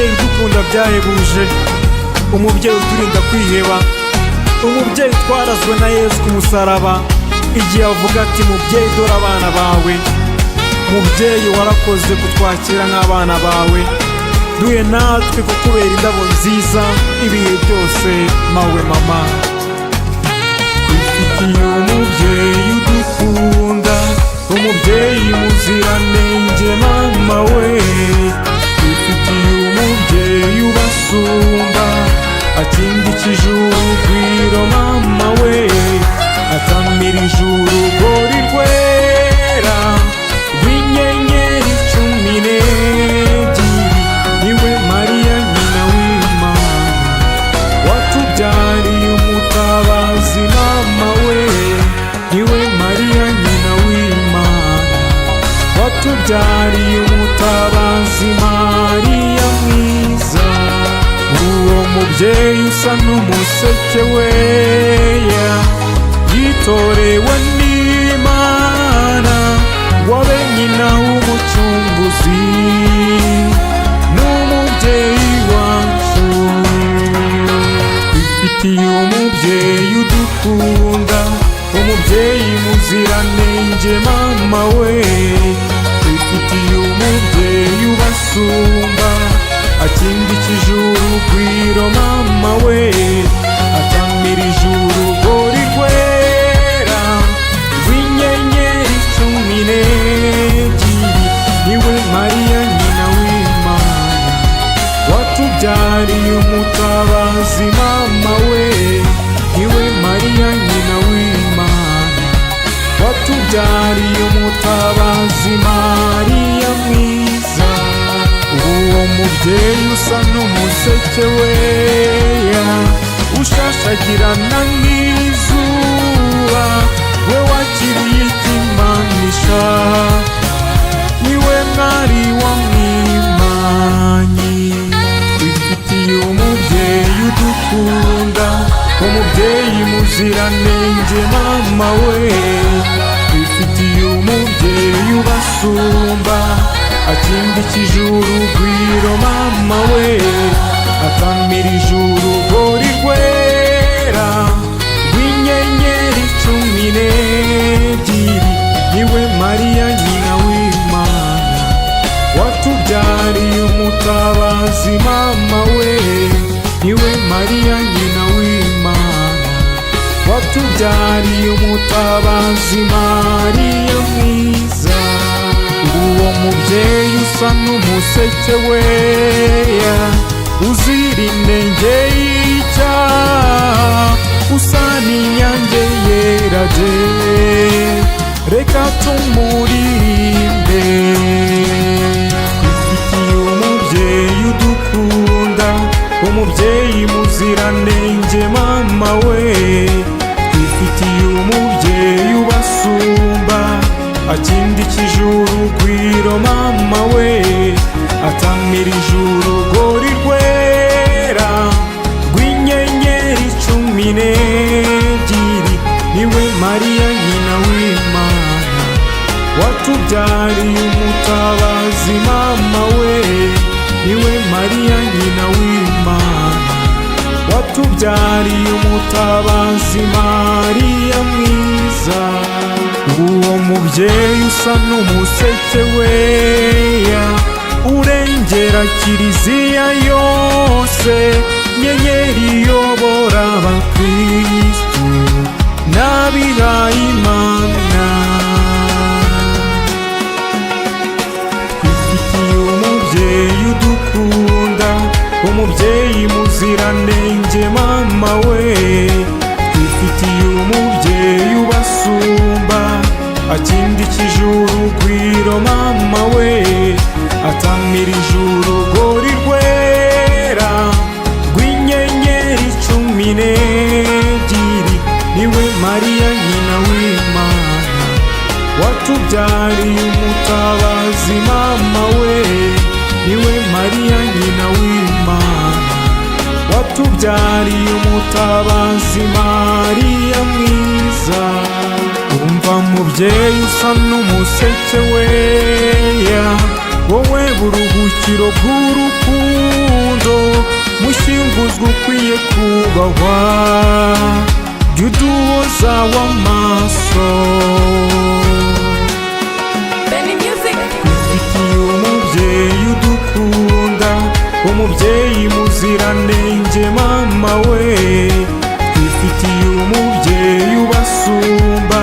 Umubyeyi udukunda byahebuje, umubyeyi uturinda kwiheba, umubyeyi twarazwe na Yesu ku musaraba igihe avuga ati: "Mubyeyi, dore abana bawe." Mubyeyi, warakoze kutwakira nk'abana bawe. Duhe natwe kukubera indabo nziza ibihe byose, mawe mama. Twifitiye umubyeyi udukunda, umubyeyi muziranenge, mama we. Twifitiye umubyeyi ubasumba, akindikije urugwiro, mama we, atamirije urugori rwera rw'inyenyeri 12. Niwe Mariya nyina w'Imana, watubyariye umutabazi, mama we. Niwe Mariya nyina w'Imana, watubyariye umutabazi, Mariya mwiza. Uwo mubyeyi usa n'umuseke weya, yitorewe n'Imana wabe nyina w'umucunguzi n'umubyeyi wacu. Twifitiye umubyeyi udukunda, umubyeyi muziranenge, mama we. Twifitiye umubyeyi ubasumba, akindikije urugwiro, mama we, atamirije urugori rwera rw'inyenyeri 12. Niwe Mariya nyina w'Imana, watubyariye umutabazi, mama we. Niwe Mariya nyina w'Imana, watubyariye umutabazi, Mariya mwiza. Uwo mubyeyi usa n'umuseke weya, ushashagirana nk'izuba, we wakiriye ikimanisha, niwe mwari wa mwimanyi. Twifitiye umubyeyi udukunda, umubyeyi muziranenge, mama we. Twifitiye umubyeyi ubasumba, akindikije urugwiro, mama we, atamirije urugori rwera rw'inyenyeri 12. Niwe Mariya nyina w'Imana, watubyariye umutabazi, mama we. Niwe Mariya nyina w'Imana, watubyariye umutabazi, Mariya mwiza. Uwo mubyeyi usa n'umuseke weya, uzira inenge y'icyaha, usa n'inyange yera de, reka tumuririmbe. Twifitiye umubyeyi udukunda, umubyeyi muziranenge, mama we. Twifitiye umubyeyi ubasumba, akindikije urugwiro, mama we, atamirije urugori rwera rw'inyenyeri 12. Niwe Mariya nyina w'Imana, watubyariye umutabazi, mama we. Niwe Mariya nyina w'Imana, watubyariye umutabazi, Mariya mwiza. Uwo mubyeyi usa n'umuseke weya, urengera kiliziya yose, nyenyeri iyobora abakristu n'abihayimana. Twifitiye umubyeyi udukunda, umubyeyi muziranenge, mama we. Twifitiye umubyeyi ubasumba, akindikije urugwiro, mama we, atamirije urugori rwera rw'inyenyeri 12. Niwe Mariya nyina w'Imana, watubyariye umutabazi, mama we. Niwe Mariya nyina w'Imana, watubyariye umutabazi, Mariya mwiza. Umva mubyeyi usa n'umuseke weya, wowe buruhukiro bw'urukundo. gakondo, mushyinguzwa ukwiye kubahwa, jya uduhoza w'amaso. Benny Music. Twifitiye umubyeyi udukunda, umubyeyi muziranenge mama we. Twifitiye umubyeyi ubasumba,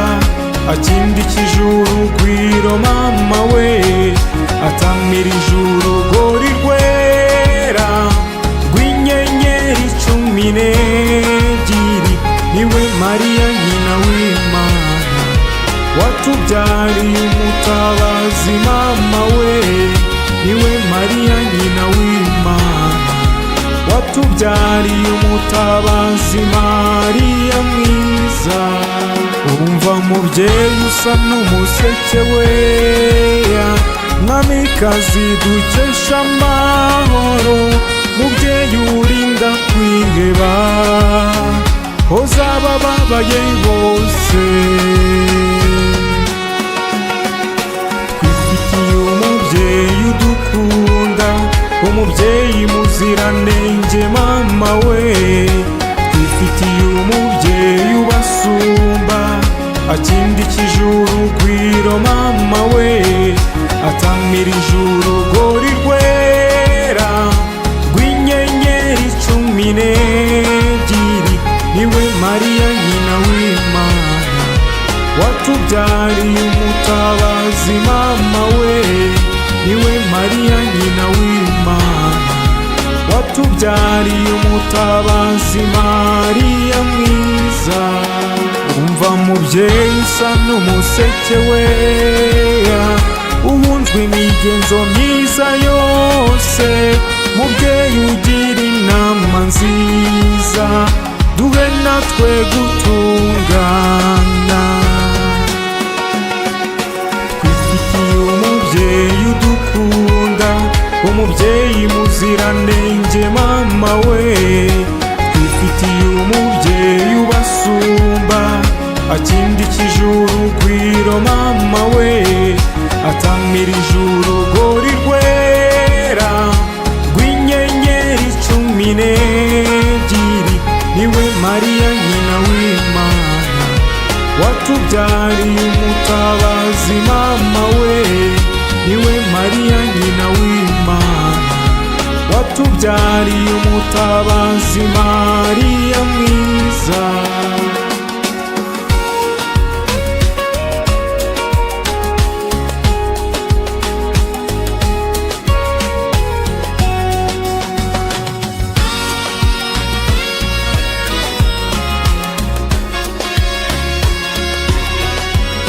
akindikije urugwiro mama we, atamirije urugori rwera rw'inyenyeri 12. Niwe Mariya nyina w'Imana, watubyariye umutabazi mama we. Niwe Mariya nyina w'Imana, watubyariye umutabazi, Mariya mwiza. Umva mubyeyi usa n'umuseke weya, mwamikazi dukesha amahoro, mubyeyi urinda kwiheba, hoza abababaye bose. Twifitiye umubyeyi udukunda, umubyeyi muziranenge mama we. Twifitiye umubyeyi ubasumba, akindikije urugwiro mama we, atamirije urugori rwera rw'inyenyeri 12. Niwe Mariya nyina w'Imana, watubyariye umutabazi mama we. Niwe Mariya nyina w'Imana, watubyariye umutabazi, Mariya mwiza. Umva mubyeyi usa n'umuseke weya, uhunzwe imigenzo myiza yose, mubyeyi ugira inama nziza, duhe natwe gutungana. Twifitiye umubyeyi udukunda, umubyeyi muziranenge mama we. Twifitiye umubyeyi ubasumba, akindikije urugwiro mama we, atamirije urugori rwera rw'inyenyeri 12. Niwe Mariya nyina w'Imana, watubyariye umutabazi mama we. Niwe Mariya nyina w'Imana, watubyariye umutabazi, Mariya mwiza.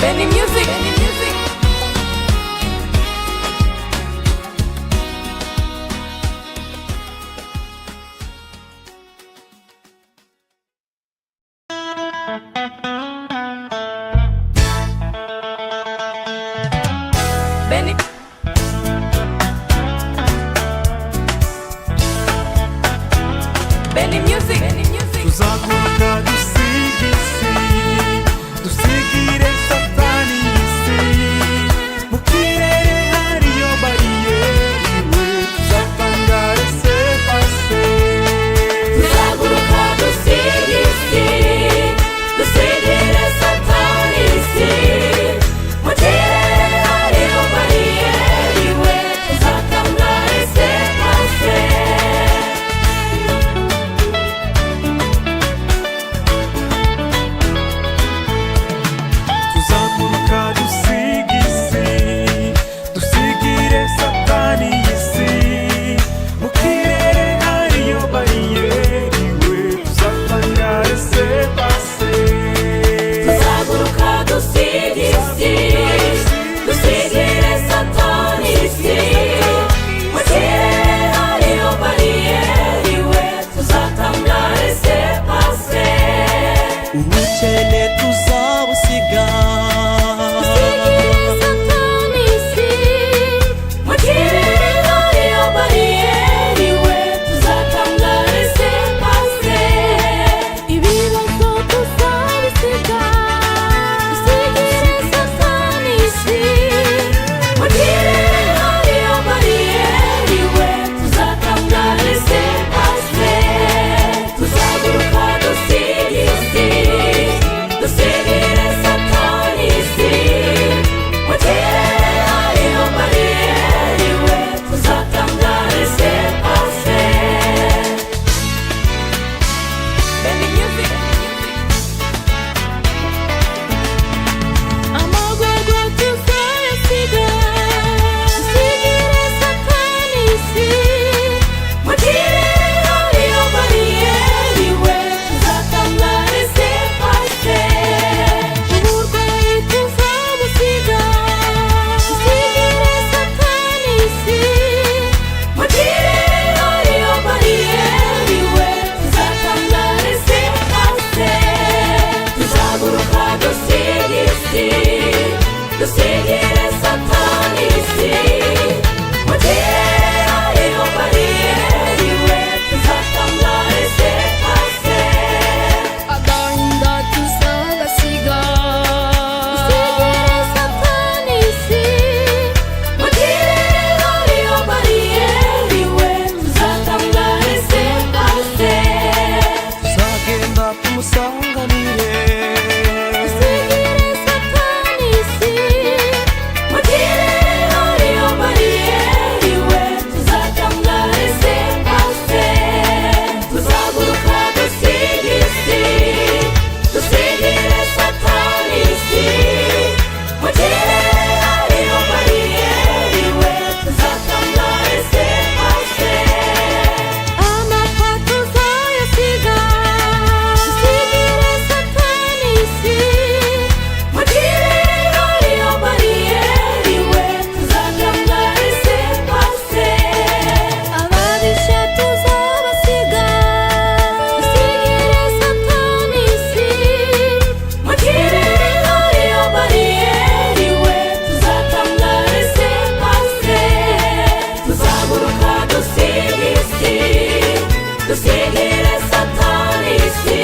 Benny Music. Benny Music. Benny. Benny Music. Benny Music. Tuzaguruka dusiga isi, dusigire Satani isi. Mu kirere hariyo bariyeri we, tuzatanga laissez-passer. Tuzaguruka dusiga isi, dusigire Satani isi. Mu kirere hariho bariyeri we, tuzatanga laissez-passer. Dusigire Satani isi, mu kirere hariho bariyeri iwe, tuzatanga laissez-passer. Agahinda tuzagasiga, dusigire Satani isi, Mu kirere hariho bariyeri iwe, tuzatanga laissez-passer. Tuzagenda tumusanganire, dusigire Satani isi, Mu kirere hariho bariyeri iwe, tuzatanga laissez-passer. Tuzaguruka dusiga isi, dusigire Satani isi. Mu kirere hariho bariyeri iwe, tuzatanga laissez-passer. Amapfa tuzayasiga, dusigire Satani isi, Mu kirere hariho bariyeri iwe, tuzatanga laissez-passer. Ababisha tuzabasiga, dusigire Satani isi, Mu kirere hariho bariyeri iwe, tuzatanga laissez-passer. Tuzaguruka dusiga isi, dusigire Satani isi.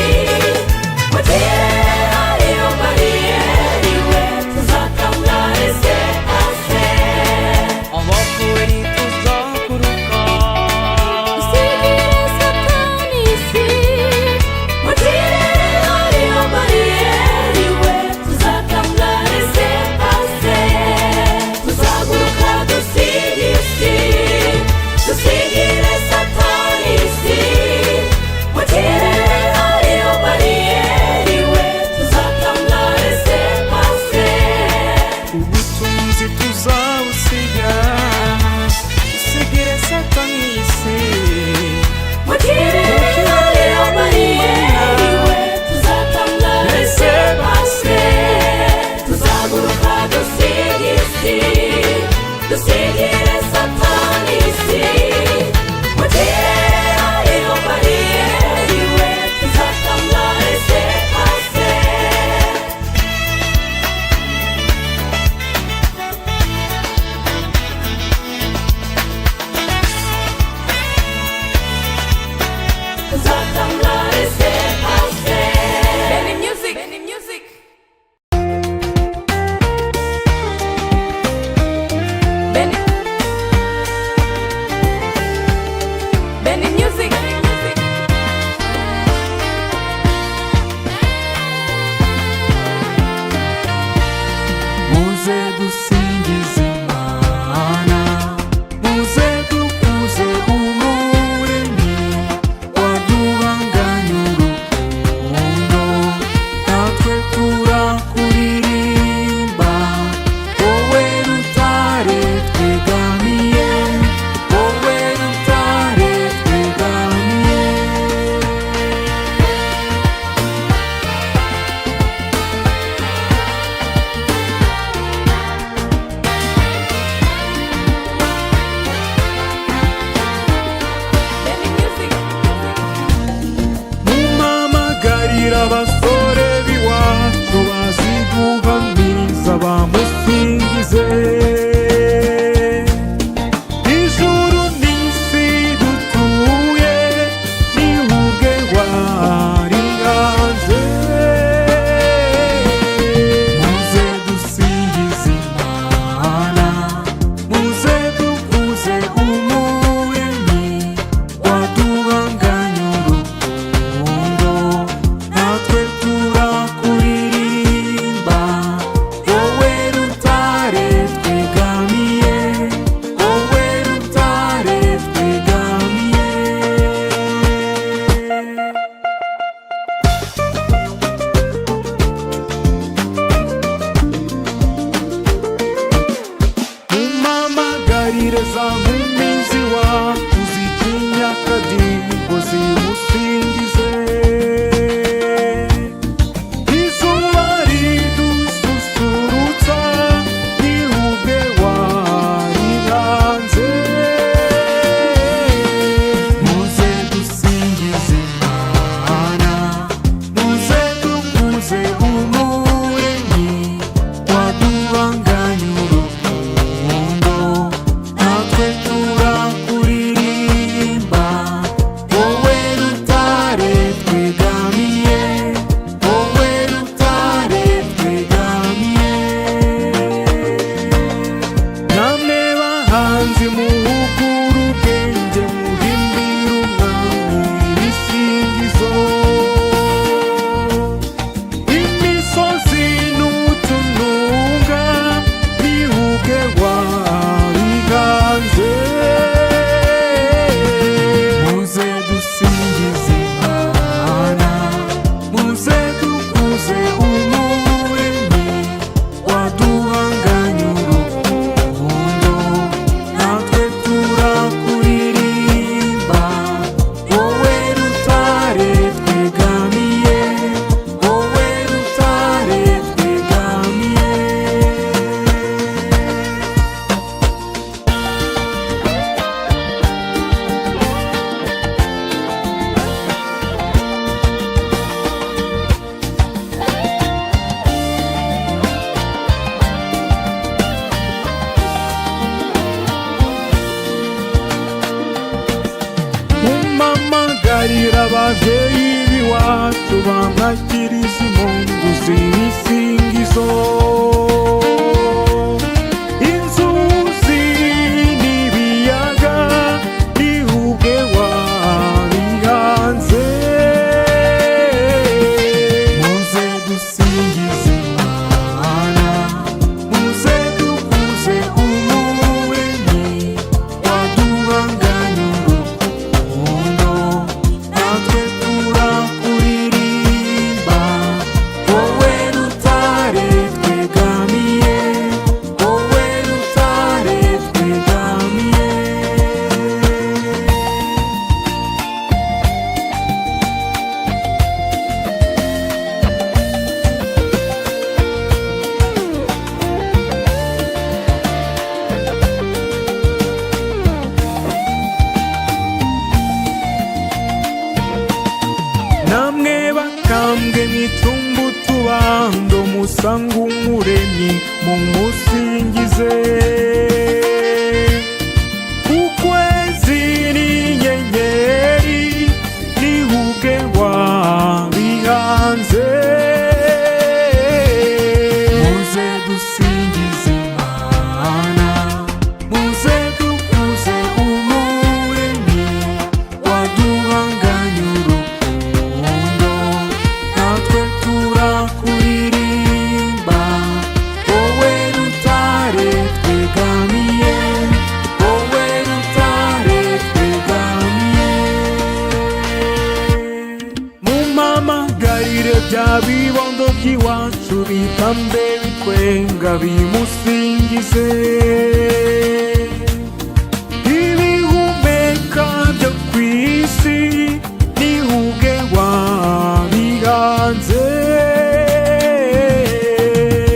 Mu kirere hariho bariyeri iwe, tuzatanga laissez-passer. Abapfuye ntituzaguruka, dusigire Satani isi, Mu kirere hariho bariyeri iwe, tuzatanga laissez-passer. Tuzaguruka dusiga isi, dusigire Satani isi. Mu kirere hariho bariyeri iwe, tuzatanga laissez-passer. Ubutunzi tuzabusiga, dusigire Satani isi. Mu kirere hariho bariyeri iwe, tuzatanga laissez-passer. Tuzaguruka dusiga isi, dusigire Satani isi. Mu kirere hariho bariyeri iwe, tuzatanga laissez-passer. Tuzatanga laissez-passer. Benny Music. Benny Music. Benny. Benny Music. Benny Music. Muze dusingize Imana, muze dukuze Umuremyi waduhanganye urukundo, natwe turakuririmba, wowe rutare twegamiye, wowe rutare twegamiye. Benny Music. Mumamagarira abasore b'iwacu bazi guhamiriza bamusingize. Ijuru n'isi dutuye ni ubwe warihanze. Muze dusingize Imana, muze dukuze Umuremyi waduhanganye urukundo, natwe turakuririmba, wowe rutare twegamiye, wowe rutare twegamiye. Mumamagarire za nkumi z'iwacu zitinya akadiho zimusingize. Izuba ridususurutsa ni ubwe warihanze. Muze dusingize Imana, muze dukuze Umuremyi waduhanganye. Ababyeyi b'iwacu bamwakiriza impundu z'ibisingizo. Inzuzi n'ibiyaga ni ubwe wabihanze. Muze dusingize Imana, muze dukuze Umuremyi waduhanganye urukundo. Natwe turakuririmba, wowe rutare twegamiye, wowe rutare twegamiye. Namwe bakambwe mwitumba utubando, musanga Umuremyi mumusingize. Ukwezi n'inyenyeri ni ubwe wabihanze. Muze dusingize Imana, muze dukuze Umuremyi waduhanganye urukundo. Natwe turakuririmba, wowe rutare twegamiye, wowe rutare twegamiye. Mumamagarire bya bibondo by'iwacu bitambe bitwenga bimusingize. Ibihumeka byo ku isi ni ubwe wabihanze.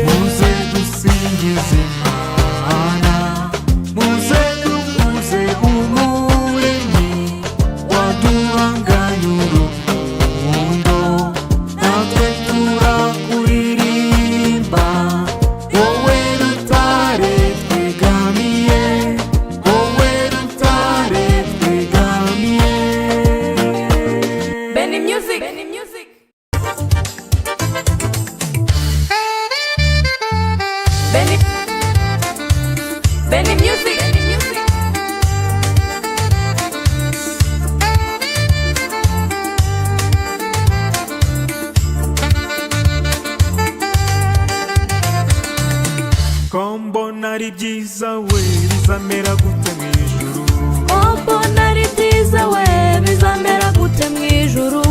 Muze dusingize Imana, muze dukuze Umuremyi waduhanganye urukundo. Natwe turakuririmba, wowe rutare twegamiye, wowe rutare twegamiye. Benny Music. Benny Music. Benny Benny Music. Benny Music. Ko mbona ari byiza we, bizamera gute mu ijuru? Mbona ari byiza we, bizamera gute mu ijuru?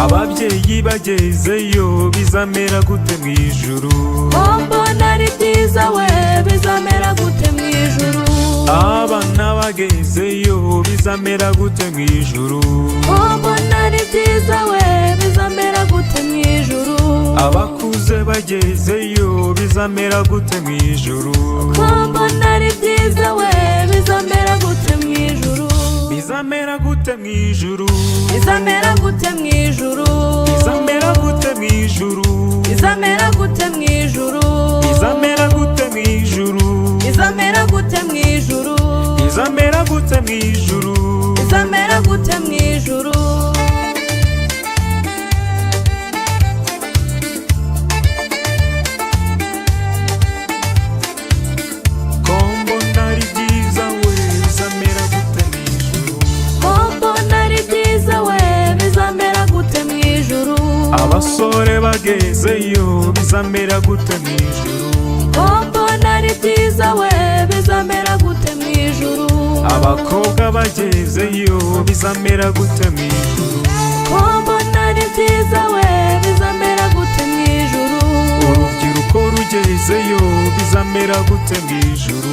Ababyeyi bagezeyo, bizamera gute mu ijuru? Mbona ari byiza we, bizamera gute mu ijuru? Abana bagezeyo, bizamera gute mu ijuru? Mbona ari byiza we, bizamera gute mu ijuru? Abakuze bagezeyo, bizamera gute mu ijuru? Mbona ari byiza we, bizamera gute mu ijuru? Bizamera gute mu ijuru? Bizamera gute mu ijuru? Bizamera gute mu ijuru? Bizamera gute mu ijuru? Bizamera gute mu ijuru? Bizamera gute mu ijuru? Bizamera gute mu ijuru? Bizamera gute mu ijuru? Ko mbona ari byiza we, bizamera gute mu ijuru? Mbona ari byiza we, bizamera gute mu ijuru? Abasore bagezeyo, bizamera gute mu ijuru? Mbona ari byiza we, bizamera gute mu ijuru? Abakobwa bagezeyo, bizamera gute mu ijuru? Mbona ari byiza we, bizamera gute mu ijuru? Urubyiruko rugezeyo, bizamera gute mu ijuru?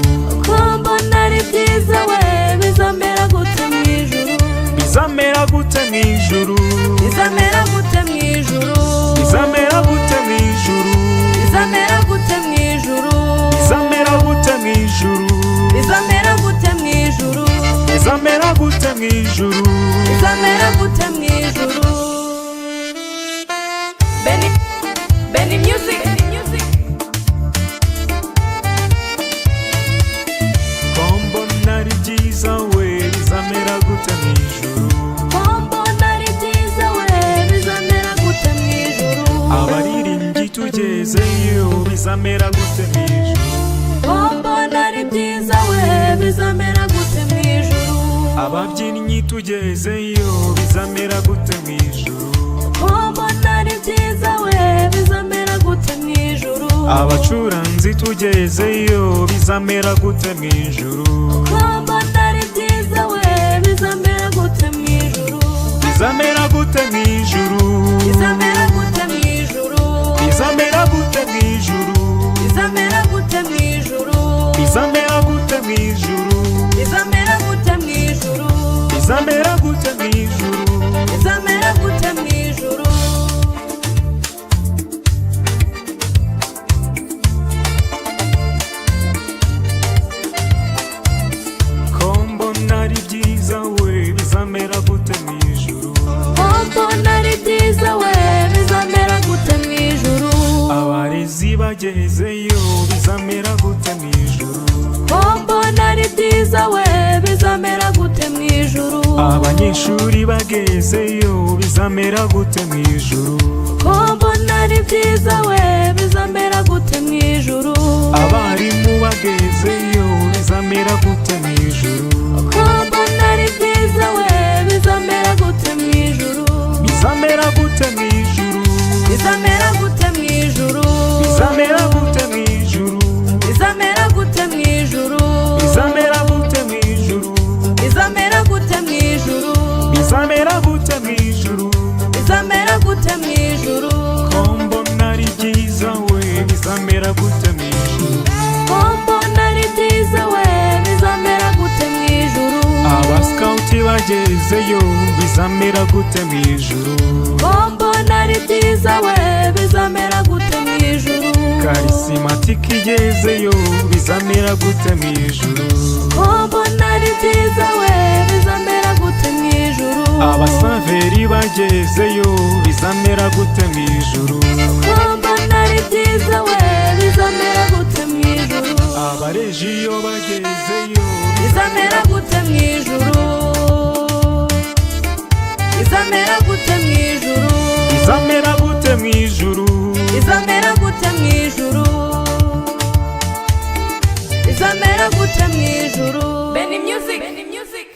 Mbona ari byiza we, bizamera gute mu ijuru? Bizamera gute mu ijuru? Bizamera gute mu ijuru? Bizamera gute mu ijuru? Bizamera gute mu ijuru? Bizamera gute mu ijuru? Bizamera gute mu ijuru? Bizamera gute mu ijuru? Bizamera gute mu ijuru? Benny Benny Music. Benny Music. Ko mbona ari byiza we, bizamera gute mu ijuru? Mbona ari byiza we, bizamera gute mu ijuru? Ko mbona ari byiza we, bizamera gute mu ijuru? Ababyinnyi tugezeyo, bizamera gute mu ijuru? Ko mbona ari byiza we, bizamera gute mu ijuru? Abacuranzi tugezeyo, bizamera gute mu ijuru? Ko mbona ari byiza we, bizamera gute mu ijuru? Bizamera gute mu ijuru? Bizamera gute mu ijuru? Bizamera gute mu ijuru? Bizamera gute mu ijuru? Bizamera gute mu ijuru? Bizamera gute mu ijuru? Bizamera gute mu ijuru? Bizamera gute mu ijuru? Ko mbona ari byiza we, bizamera gute mu ijuru? Ko mbona ari byiza we, bizamera gute mu ijuru? Abarezi bagezeyo, bizamera gute mu ijuru? Ko mbona ari byiza we, bizamera gute mu ijuru? Abanyeshuri bagezeyo, bizamera gute mu ijuru? Ko mbona ari byiza we, bizamera gute mu ijuru? Abarimu bagezeyo, bizamera gute mu ijuru? Ko mbona ari byiza we, bizamera gute mu ijuru? Bizamera gute mu ijuru? Bizamera gute mu ijuru? Bizamera gute mu ijuru? Bizamera gute mu ijuru? Bizamera gute mu ijuru? Bizamera gute mu ijuru? Bizamera gute mu ijuru? Bizamera gute mu ijuru? Ko mbona ari byiza we, bizamera gute mu ijuru? Ko mbona ari byiza we, bizamera gute mu ijuru? Abasikawuti bagezeyo, bizamera gute mu ijuru? Ko mbona ari byiza we, bizamera gute mu ijuru? Karisimatike igezeyo, bizamera gute mu ijuru? Ko mbona ari byiza we, bizamera gute mu ijuru? Abasaveri bagezeyo, bizamera gute mu ijuru? Ko mbona ari byiza we, bizamera gute mu ijuru? Abarejiyo bagezeyo, Bizamera gute mu ijuru? Bizamera gute mu ijuru? Bizamera gute mu ijuru? Bizamera gute mu ijuru? Bizamera gute mu ijuru? Benny Music. Benny Music.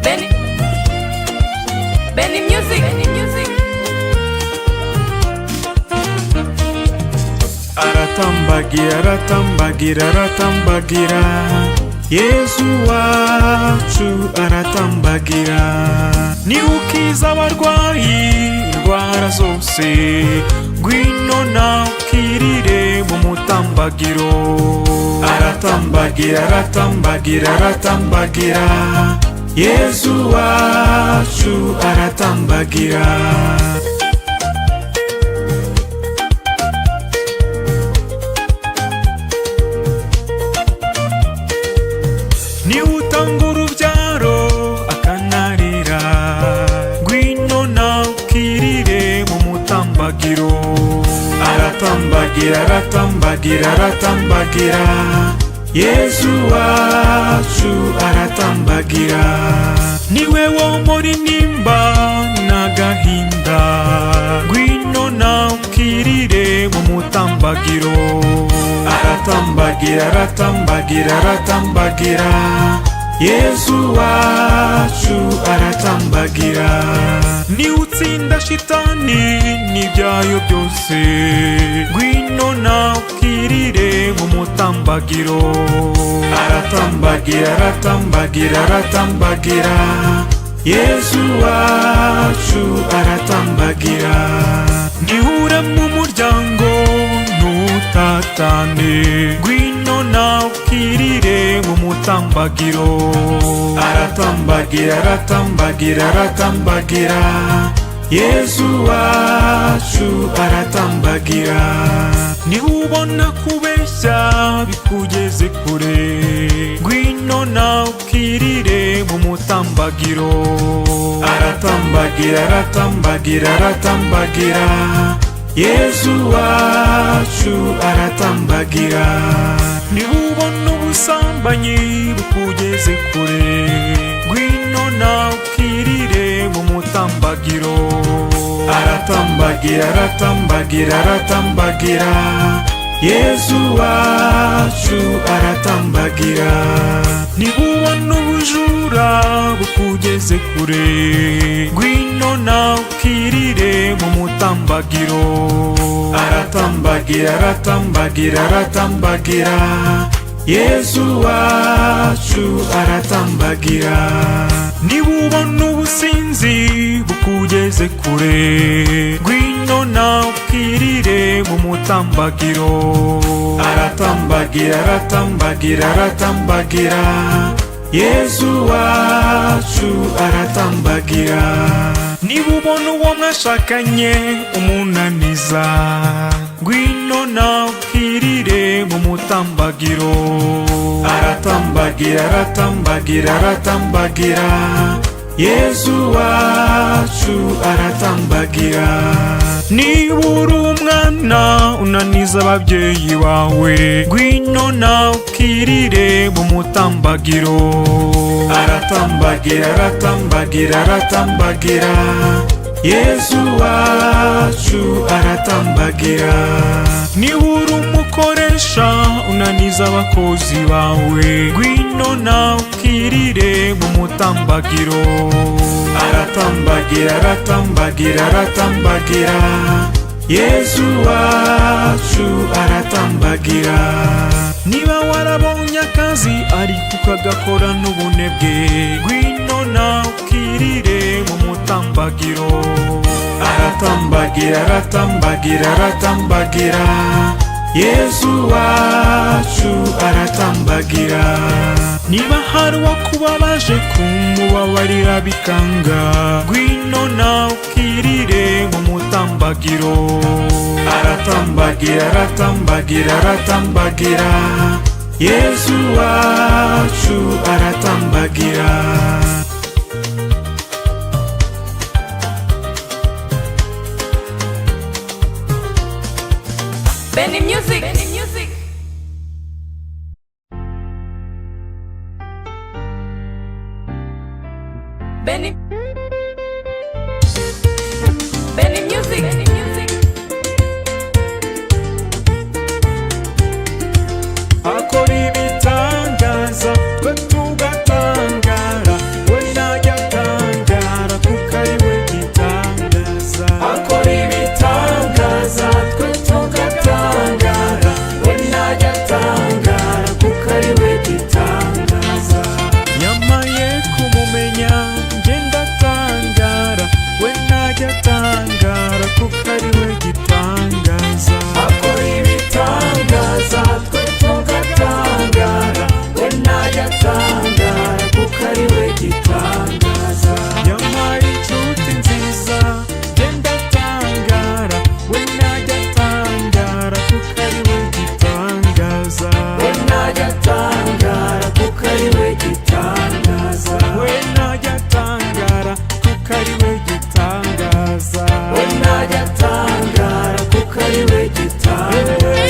Benny. Benny Music. Benny Music. Aratambagira, aratambagira, aratambagira, Yezu wacu aratambagira. Niwe ukiza abarwayi indwara zose, ngwino nawe ukirire mu mutambagiro. Aratambagira, aratambagira, aratambagira, Yezu wacu aratambagira. Niwe utanga urubyaro akanarira, ngwino nawe ukirire mu mutambagiro. Aratambagira, aratambagira, aratambagira, Yezu wacu aratambagira. Niwe wo muri nimba n'agahinda, ngwino nawe ukirire mu mutambagiro. Aratambagira, aratambagira, aratambagira, Yezu wacu aratambagira. Niwe utsinda shitani n'ibyayo byose, ngwino nawe ukirire mu mutambagiro. Aratambagira, aratambagira, aratambagira, Yezu wacu aratambagira. Nihure mu muryango ntutatane, ngwino nawe ukirire mu mutambagiro. Aratambagira, aratambagira, aratambagira, Yezu wacu aratambagira. Niba ubona kubeshya bikugeze kure, ngwino nawe ukirire mu mutambagiro. Aratambagira, aratambagira, aratambagira, Yezu wacu aratambagira. Niba ubona ubusambanyi bukugeze kure, ngwino nawe ukirire mu mutambagiro. Aratambagira, aratambagira, aratambagira, Yezu wacu aratambagira. Niba ubona ubujura bukugeze kure, ngwino nawe ukirire mu mutambagiro. Aratambagira, aratambagira, aratambagira, Yezu wacu aratambagira. Niba ubona ubusinzi bukugeze kure, ngwino nawe ukirire mu mutambagiro. Aratambagira, aratambagira, aratambagira, Yezu wacu aratambagira. Niba ubona uwo mwashakanye umunaniza, ngwino nawe ukirire mu mutambagiro. Aratambagira, aratambagira, aratambagira, Yezu wacu aratambagira. Niba uri umwana unaniza ababyeyi bawe, ngwino nawe ukirire mu mutambagiro. Aratambagira, aratambagira, aratambagira, Yezu wacu aratambagira. Niba uri umukoresha unaniza abakozi bawe, ngwino nawe ukirire mu mutambagiro. Aratambagira, aratambagira, aratambagira, Yezu wacu aratambagira. Niba warabonye akazi ariko ukagakora n'ubunebwe, ngwino nawe ukirire mu mutambagiro. Aratambagira, aratambagira, aratambagira, Yezu wacu aratambagira. Niba hari uwakubabaje kumubabarira bikanga, ngwino nawe ukirire mu mutambagiro. Aratambagira, aratambagira, aratambagira, Yezu wacu aratambagira. Benny Music. Benny Music. Benny. Benny Music. Benny Music. Akora ibitangaza twe tugatangara, we ntajya atangara kuko ari we gitangaza. Akora ibitangaza twe tugatangara, we ntajya atangara kuko ari we gitangaza. Yamaye kumumenya njye ndatangara, we ntajya atangara kuko ari we gitangaza. Akora ibitangaza twe tugatangara, we ntajya atangara kuko ari we gitangaza. Yampaye inshuti nziza njye ndatangara, we ntajya atangara kuko ari we gitangaza. We ntajya atangara kuko ari we gitangaza. We ntajya atangara kuko ari we gitangaza. We ntajya atangara kuko ari we gitangaza.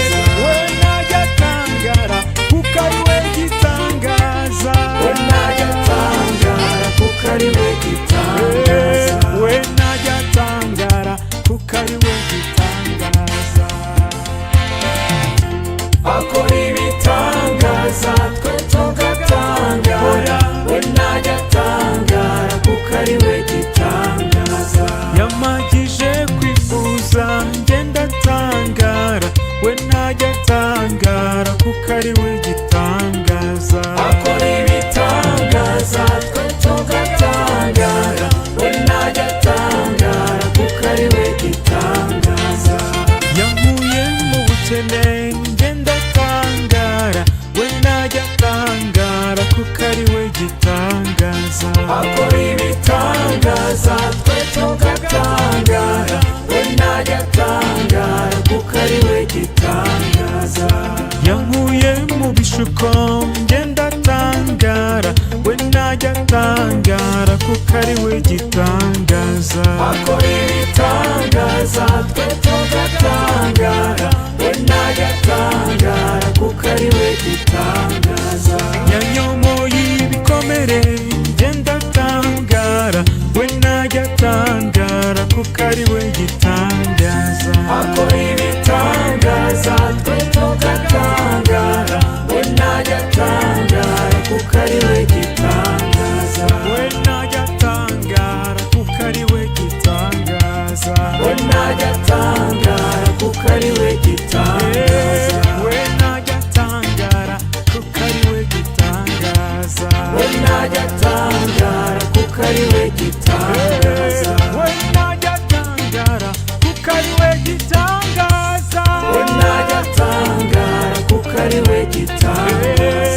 We ntajya atangara kuko ari we gitangaza. We ntajya atangara kuko ari we gitangaza. We ntajya atangara kuko ari we gitangaza. Akora ibitangaza twe tugatangara, we ntajya atangara kuko ari we gitangaza. Yamagije kwifuza njye ndatangara, we ntajya atangara kuko ari we gitangaza. Akora ibitangaza twe tugatangara, we ntajya atangara kuko ari we gitangaza. Yankuye mu bukene njye ndatangara, we ntajya atangara kuko ari we gitangaza. Akora ibitangaza twe tugatangara, we ntajya atangara kuko ari we gitangaza. Yankuye mu bishuko njye ndatangara, we ntajya atangara kuko ari we gitangaza. Akora ibitangaza twe tugatangara, we ntajya atangara kuko ari we gitangaza. Yanyomoye ibikomere njye ndatangara, we ntajya ari we gitambo.